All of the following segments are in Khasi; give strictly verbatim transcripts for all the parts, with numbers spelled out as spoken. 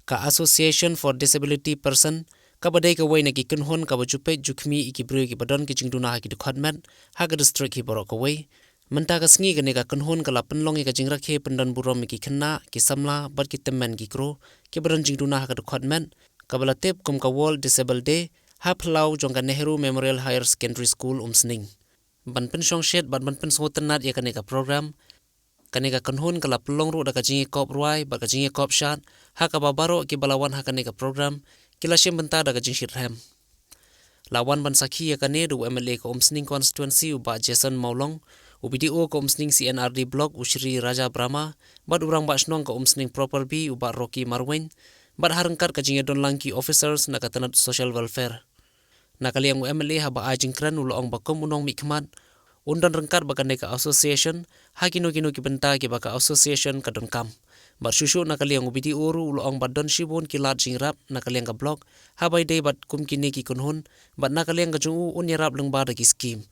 Ka Association for Disability Person, kaba dei kawei na ki kynhun kaba ju peit ju khmih ïa ki briew kiba don ki jingduna ha ki dkhot met ha ka district hi baroh kawei, mynta ka sngi kane ka kynhun ka la pynlong ïa ka jingrakhe pyndon burom ïa ki khynnah, ki samla bad ki tymmen ki kro kiba don jingduna ha ka dkhot met, kaba la tip kum ka World Disabled Day, ha phyllaw jong ka Nehru Memorial Higher Secondary School, Umsning. Ban pynshongshit bad ban pynsngewtynnat ïa kane ka program, kane ka kynhun ka la pynlong ruh da ka jingïakop rwai bad ka jingïakop shad, ha kaba baroh kiba la wan ha kane ka program ki la shim bynta da ka jingshitrhem. La wan ban sakhi ïa kane da u M L A ka Umsning Constituency u Bah Jason Mawlong, u B D O ka Umsning C N R D Block u Shri Raja Brahma, bad u Rangbah Shnong ka Umsning Proper B u Bah Rocky Marwein, bad ha ryngkat ka jingïadon lang ki officers na ka tnat Social Welfare. Na ka liang u M L A haba ai jingkren u la ong ba kum u nongmihkhmat, un don ryngkat bad kane ka association ha kino kino ki bynta kiba ka association ka donkam. Bad shuh shuh na ka liang u B D O ruh u la ong ba don shibun ki lad jingïarap na ka liang ka block haba ïadei bad kum kine ki kynhun, bad na ka liang ka jong u un ïarap lyngba da ki skim.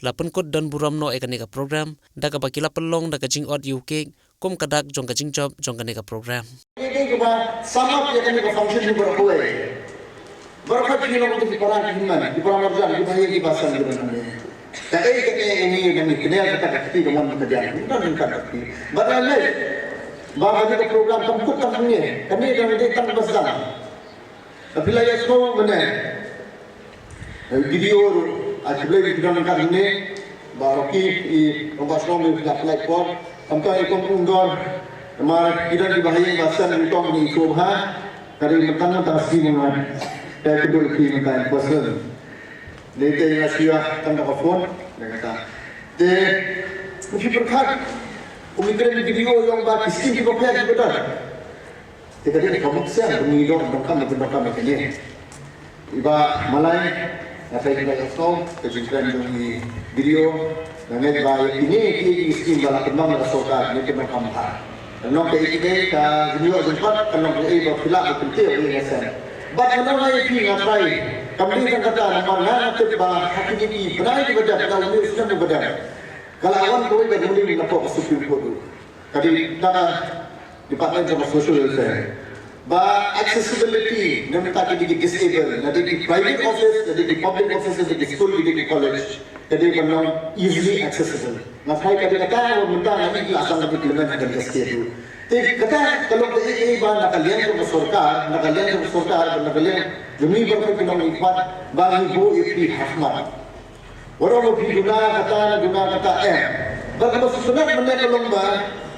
La pynkut don burom noh ïa kane ka program da kaba ki la pynlong da ka jingot ïa u cake kum ka dak jong ka jingjop jong kane ka program. Kane kaba sum up ïa kane ka function hi baroh kawei. Baroh kawei ki long ki para ki hynmen, ki para marjan, ki bahaïing, ki basan, ki basan. Kaei kane, ini kane, kane kata ka kti ka mon ka jam. Ini kan ka kti. Ba la leh. Ba kane ka program kam kut kam ne. Kane ka dei tang ba san. Ka phi la ïa sngewbha ne. Video ruh, a, khublei ïa ki don ryngkat hangne, Bah Rocky, i, Rangbah Shnong, i, ka pynlait por, khamtam i kong Umdor, namar ki don ki bahaïing basan, i kong, i kong ha, ka dei mynta mynta sdang mynta, ka kudui ki mynta in person. Dei te nga shu ïa tang da ka phone, da kata. Te, ki pyrkhat, kum i kren video ïong ba ki skim ki ba pher ki ba don. Te ka dei ka mut siang ka ngi dong dong kam dong kam ka ne. Iba malai nga tai ka dong ka jingkren jong i video nga ngeit ba ïa kine ki ki skim ba la pynbang da ka sorkar ne pynbang kam ha. Nong ka i ki dei ka video jong pat ka nong ka i ba phi lah ba pyntir ïa nga sen. Bad nga nong ai phi nga trai kam dei tang kata namar nga nga tip ba ha kine ki bnai ki ba dep ka uni u snem u ba dep. Ka la wan kawei ka ruling na pok ka Supreme Court. Ka dei ta ka Department of Social Welfare. Ba accessibility, na mynta ki dei ki disabled, na dei ki private office, na dei ki public office, na dei ki school, na dei ki college, ka dei ban long easily accessible. Nga tharai ka dei kata ba mynta nga dei ki la sdang ka dei ki lament ka dei ka state tu. Te kata ka long ka ei ei ba na ka liang ka sorkar, na ka liang ka sorkar, na ka liang jong ngi ba ka long i pat, ba ngi buh ïa phi ha khmat. Waroh ba phi duna kata na duna kata eh. Bad kaba sngewtynnat mynne ka long ba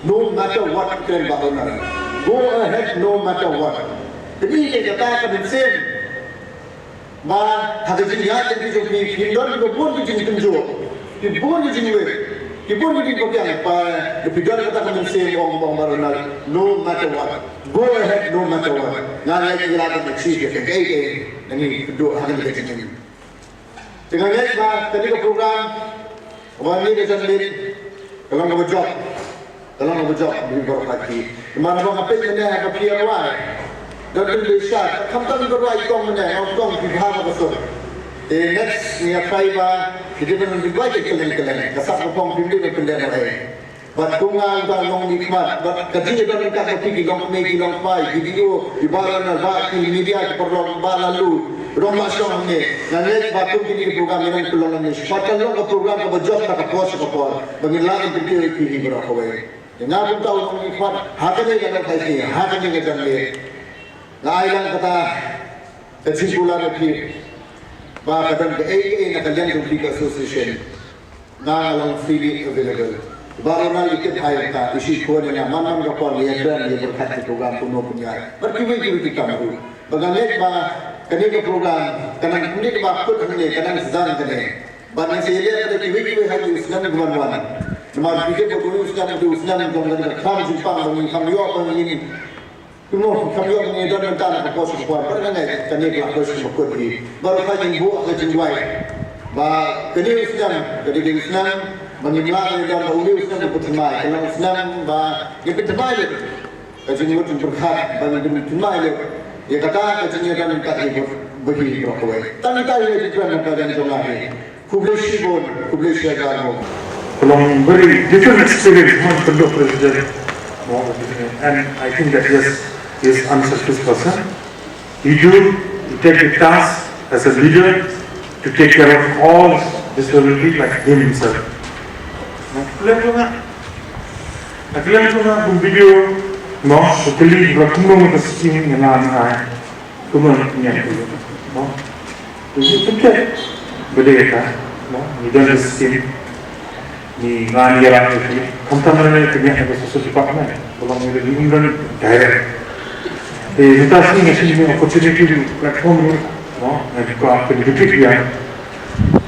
no matter what, kren ba owner. Go ahead no matter what. Kane ka kata ka mynsiem. Ba ha ka jingïaid jong phi, phi don ki bun ki jingtynjuh. Ki bun ki jingwit. Ki bun ki jingpyrkhat ba phi don kata ka mynsiem ong ong ba owner. No matter what. Go ahead no matter what. Nga ngai ki la ka chi ki ka kai ke. Ngi duk ha ka jingim. Te nga ngeit ba kane ka program, ba ngi ka janmiet, ka long kaba jop, ka long kaba jop, ngi baroh kawei. Namar ba nga peit mynne ha ka P R Y, don pynbeit sha, khamtam ngi baroh kawei tong mynne, nga tong phi bha ka sur. Te next ngi ïa try ba, ki dei ban pynbeit kylleng kylleng, ka sap ka pong phi dei ban pynleh noh ei. Bad kum nga u ba long ni khmat, bad ka jingïadon ryngkat ka phi ki long kmie ki long kpa, ki video, ki ba ran ba ki media ki paralok ba la lu, rong ba shong hangne. Nga ngeit ba kum kine ki program ngi nang pynlong hangne. Bad ka long ka program kaba jop na ka por sha ka por. Ba ngin lah ban kyntiew ïa phi hi baroh kawei. Ïa nga kumta u long ni khmat, ha kane ka dang thai phi, ha kane ka dang le. Nga ai lang kata ka jingkular ïa phi. Ba ka dang kaei kaei na ka liang jong phi ka association. Nga nga long freely available. Baroh na i tip hai ka i shi khun ïa nga man man ka por ïa kren ïa pyrkhat ki program kumno kumne. Bad kiwei kiwei ki kam ruh. Ba nga ngeit ba kane ka program ka nang kumne kaba kut hangne ka nang sdang kane. Ba nang sa ïaleh kane kiwei kiwei ha ki u snem ki wan wan. Namar phi tip ba kane u snem kane u snem jong kane ka kham jingpang ba ngin kham ïoh ba ngin Kumno, kam ïoh ngi don mynta na ka por sha ka por, bad nga ngeit kane ka la poi sha ka por hi. Baroh kawei ngin buh ka jingduwai. Ba kane u snem, ka dei u snem, ba ngim lah ngi don ba une u snem u pynthymmai, ka long u snem ba ngin pynthymmai lut. Ka jingmut jingpyrkhat, ba ngin pynthymmai lut. Ïa kata ka jingïadon ka hi ba hi baroh kawei. Tang ita hi ka jingkren na ka dang jong nga hi. Khublei shibun, khublei shihajar nguh. Ka long very different experience, man, pynduh president. And I think that, yes, is unselfish person. He do, he take the task as a leader to take care of all disability like him himself. Nga kylli ïa nga, nga kylli ïa nga kum video, no, nga kylli ïa nga kumno nga skim nga na nga, kumno nga kum ïa nga, no. Ngi pynket ba dei ka, no, ngi don ka skim, ngi ngan ïarap ïa ki. Khamtam lane ka ngiah na ka social department, ba long ngi da ngi ym don direct. Te mynta sngi nga shim ïa opportunity, platform ruh, no, nga kwah pynbitit ïa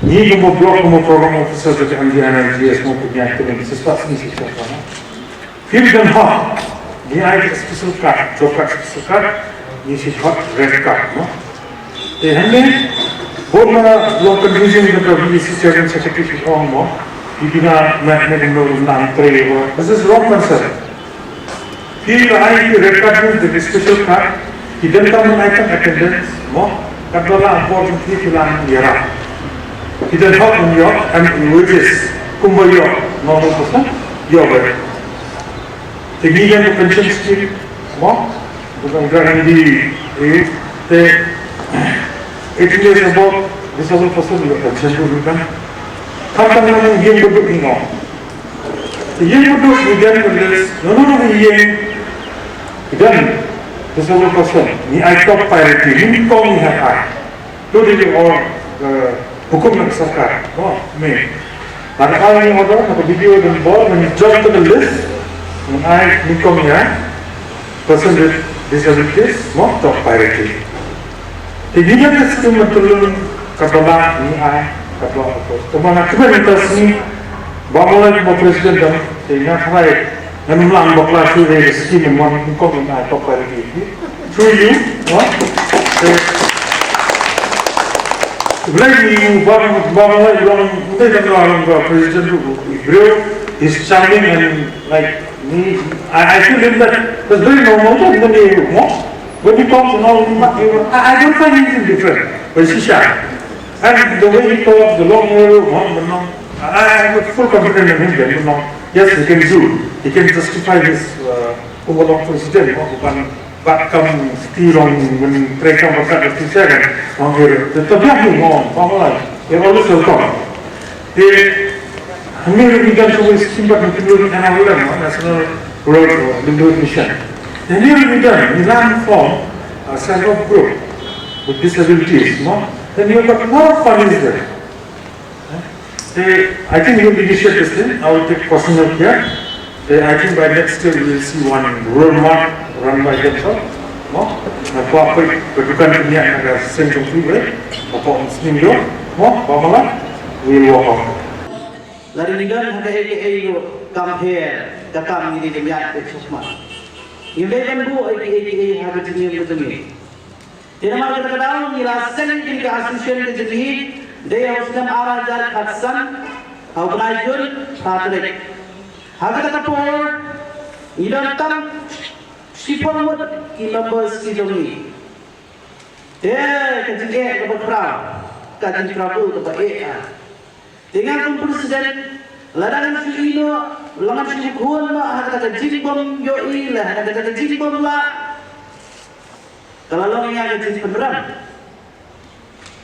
ngi kum block, kum program officer ka M D N R G S, mo, ka ngiah ka ngi sa start sngi sa start, no. Phi don hok, ngi ai special card, job card special card, ngi shu hot red card, no? Te hangne, bun na long confusion ka VEC chairman secretary shu ong mo, phi bina met ne kumno nam trei mo. This is wrong answer. Phi la ai phi red card, means the special card, phi donkam ban ai tang attendance mo, katba la bor jong phi phi la ïarap. Phi don hok ban ïoh, em, wages, kumba ïoh normal person, ïoh ba. Te ngi ïeng ka pension scheme mo, bukan ka ngi di, eh, te eighteen years above, disabled person ïoh pension ruh ngi don. Khamtam ngi ïeng baduk ngi ong. Te ïeng baduk ngi don ka list, no, no, no, ngi ïeng, ngi don disabled person, ngi ai top priority, nyngkong ngi hap ai. To dei ki or, eh, hukum na ka sorkar. Oh, me. Lada ai ngi order, na ka video don bor, ngi jot ka list, ngi ai nyngkong ïa person with disabilities, mo, top priority. Te ngi ïa ka skim mynta lum ka ba la ngi ai, ka ba la ka. Te ma nga kmen mynta sngi, ba mo la mo president dang, te nga kawai, ngan mlang bakla shu dei ka skim mon, nyngkong ngi ai top priority. Through you, no? Te, Blai ni ba, ba, ba, ba, ba, ba, ba, ba, president ruh, briew, he's charming and, like, me, I, I feel him that that's very normal, no? When he, no? When he talks and all, I, I don't find anything different. But shisha. And the way he talks, the long hair, no, no, no. I, I have full confidence in him, then, no. Yes, he can do. He can justify his, uh, overall president, no? But But kam sti long, ban trei kam ba ka sti seven. Ong ïa, te to biang ni mo, ba mo lai. Ïa, always welcome. Te, hangne ruh ngi don shuh skim ba ngi pynlong na National Road Livelihood Mission. Te hangne ruh ngi don, ngi la form a self help group with disabilities, no? Then you've got a lot of families there. Eh, I think we'll initiate this thing. I will take personal care. Eh, I think by next year we will see one rural mart run by themselves. No? Na kwa koi, ba dukan kynja na ka seng jong phi, eh? Ba pom sning yo. No? Ba mala? We'll walk on. Lada ngi don ha kaei kaei ruh kam pher, ka kam ngi dei ban ïaid beit shakhmat. Ngim dei ban buh ei ei ei ha ka jingim ka jong ngi. Te namar kata ka daw ngi la seng ïa ka association ka jong ngi dei ha u snem ar hajar khatsan, ha u bnai Jun, phra tarik. Ha kata ka por ngi don tang shiphew ngut ki members ki jong ngi. Te ka jingeh kaba khraw, ka jingtrabul kaba eh ah. Te nga kum president, lada ngan shu ïeh noh, lada ngan shu khun noh ha kata ka jingbym ïohi, lada ha kata ka jingbym lah, ka la long ïa ka jingpynrem.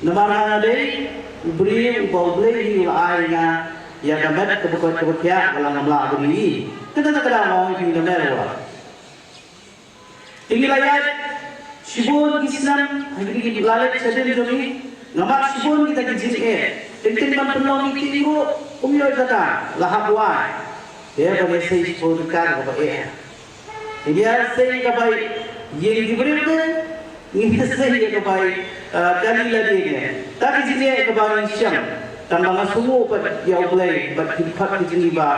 Namar nga nga dei u briew uba U Blei hi u la ai ïa nga ïa ka met kaba koit kaba khiah ba la ngam lah ban ïohi. Kata ka daw nga ong ïa phi, nga mer ïa u. Te ngi la ïaid shibun ki snem ha kine ki la leit shadien jong ngi, nga mad shibun kita ki jingeh. Teng teng ban pynlong ïa ki ruh kum ïoh jaka la hap wai. Te ban ïasei shibun ka kaba eh. Te ngi ïasei ïa ka bai ïing ki briew te, ngi ïasei ïa ka bai, ah, kali lade ngi. Ta ki jingeh kaba ngi shem. Tang ba nga sngew pat ïa U Blei bad ki dkhot ki jong ngi ba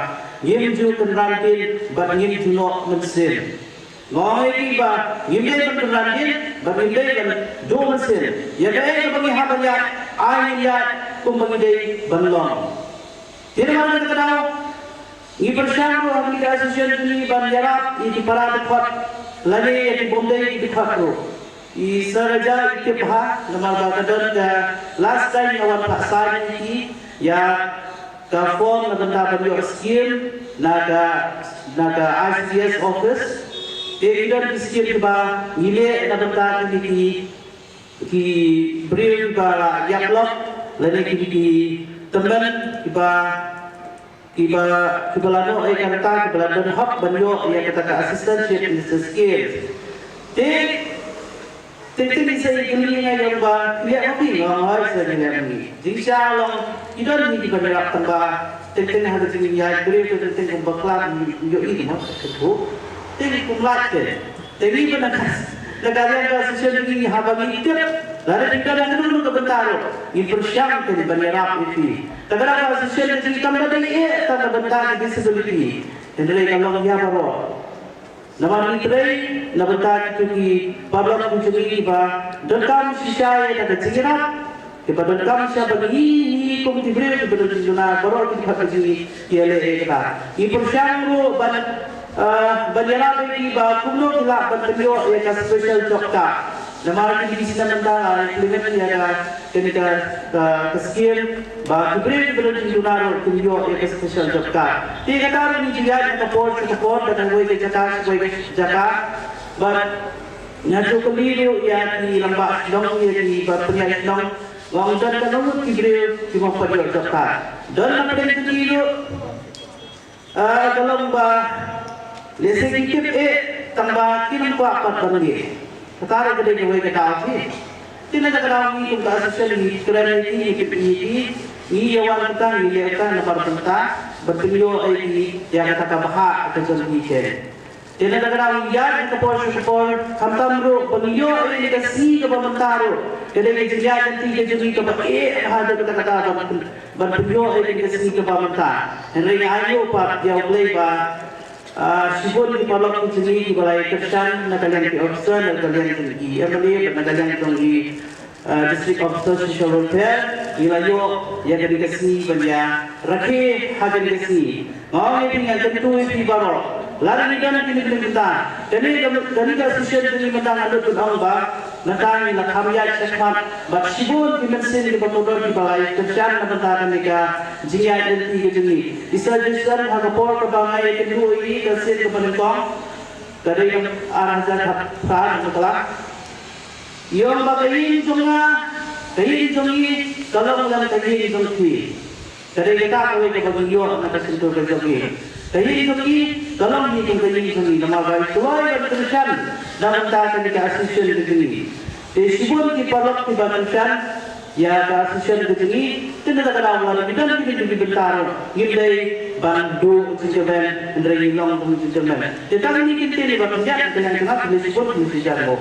ngim ju kynran kin bad ngim ju noh mynsiem. Nga ong ïa ki ba ngim dei ban kynran ïing bad ngim dei ban duh mynsiem. Ïa kaei kaba ngi hap ban ïaid, ai ngin ïaid kumba ngi dei ban long. Te namar kata ka daw ngi pyrshang ruh ha kane ka association jong ngi ban ïarap ïa ki para dkhot lane ïa ki bym dei ki dkhot ruh. I Sir Raja i tip bha namar ba ka don ka last time nga wan phah sign ïa ki ïa ka form na bynta ban ïoh skim na ka, na ka I C D S office. Te ki don ki skim kiba ngi leh na bynta kine ki, ki briew kiba la ïap lok lane kine ki tymmen kiba, kiba, kiba la noh ïa kata, kiba la don hok ban ïoh ïa kata ka assistance, ïa kata ka skim. Te Teng teng i sa ïa kylli ïa nga ïa ba ngi ïa ma phi, nga ong hooid sir ngi ïa ma ngi. Jingshisha long i don hi kiban ïarap tang ba teng teng ha ka jingïaid briew te teng teng kum bakla ïohi mo ka thu. Te ngi kum lait te. Te ngi ban na ka, na ka liang ka association ngi haba ngi tip lada ngi don ha kano kano ka bynta ruh ngi pyrshang te ban ïarap ïa phi. Te ka dei ka association ngi kam da dei eh tang na bynta ki disability. Hynrei ka long ïa baroh. Namar ngi trei na bynta kito ki paralok ki jong ngi kiba donkam shisha ïa kata ka jingïarap, kiba donkam shisha ba ngi, ngi kum ki briew kiba don jingduna baroh ki dkhot ka jong ngi ki ïaleh ïa kata. Ngi pyrshang ruh ban, ah, ban ïarap ïa ki ba kumno ki lah ban pynïoh ïa ka special job card. Namar ki dei ki snem mynta la implement ïa ka, kane ka, ka, ka skim ba ki briew kiba don jingduna ruh kin ïoh ïa ka special job card. Te kata ruh ngi ju ïaid na ka por sha ka por, da kawei ka jaka sha kawei ka jaka. Bad nga ju kylli ruh ïa ki rangbah shnong, ïa ki ba pynïaid shnong, ba ong don katno ngut ki briew kiba ym pat ïoh job card. Don na pdeng jong ki ruh Ah, ka long ba lehse ki tip eh tang ba kin ym kwah pat ban leh. Kata ruh ka dei kawei ka daw hi. Te na kata ka daw ngi kum ka association ngi kren ïa ki, ngi tip ïa ki, ngi ïa wan kata, ngi leh kata namar kata ban pynïoh ïa ki ïa kata ka bhah ka jong ki. Te na kata ka daw ngi ïaid na ka por sha ka por, khamtam ruh ba ngi ïoh ïa ka sngi kaba mynta ruh. Ka dei ka jingïaid lynti ka jong ngi kaba eh bha da kata kata ban ban pynïoh ïa ka sngi kaba mynta. Hynrei nga ainguh pat ïa U Blei ba, ah, shibun ki paralok ki jong ngi kiba la ïa kyrshan na ka liang ki officer, na ka liang jong i M L A, na ka liang jong i, ah, District Officer Social Welfare, ngi la ïoh ïa kane ka sngi ban ïa rakhe ha kane ka sngi. Nga ong ïa phi, ngan kyntu ïa phi baroh. Lada ngi don kine ki bynta, kane ka, kane ka association jong ngi mynta nga lut ban ong ba mynta ngi la kham ïaid shakhmat bad shibun ki mynsiem kiba kordor kiba la ïa kyrshan na bynta kane ka jingïaid lynti ka jong ngi. I suggestion ha ka por kaba nga ïa kyntu ïa ka sien kaba nyngkong, ka dei ka ar hajar khatphra, ka la ïa ong ba ka ïing jong nga, ka ïing jong ngi ka long lem ka ïing jong phi. Ka dei kata kawei kaba ngi ïoh na ka shyntur ka jong ngi. Ka ïing jong ngi ka long hi kum ka ïing jong ngi namar ba ngi kloi ban kyrshan na bynta kane ka association ka jong ngi. Te shibun ki paralok kiba kyrshan ïa ka association ka jong ngi. Te na kata ka daw lada ngi don kine ki bynta ruh ngim dei ban duh jingkyrmen, hynrei ngi long jingkyrmen. Te tang kine ki ktien ba pynjah ka jingkyrmen, shibun ki ktien mo.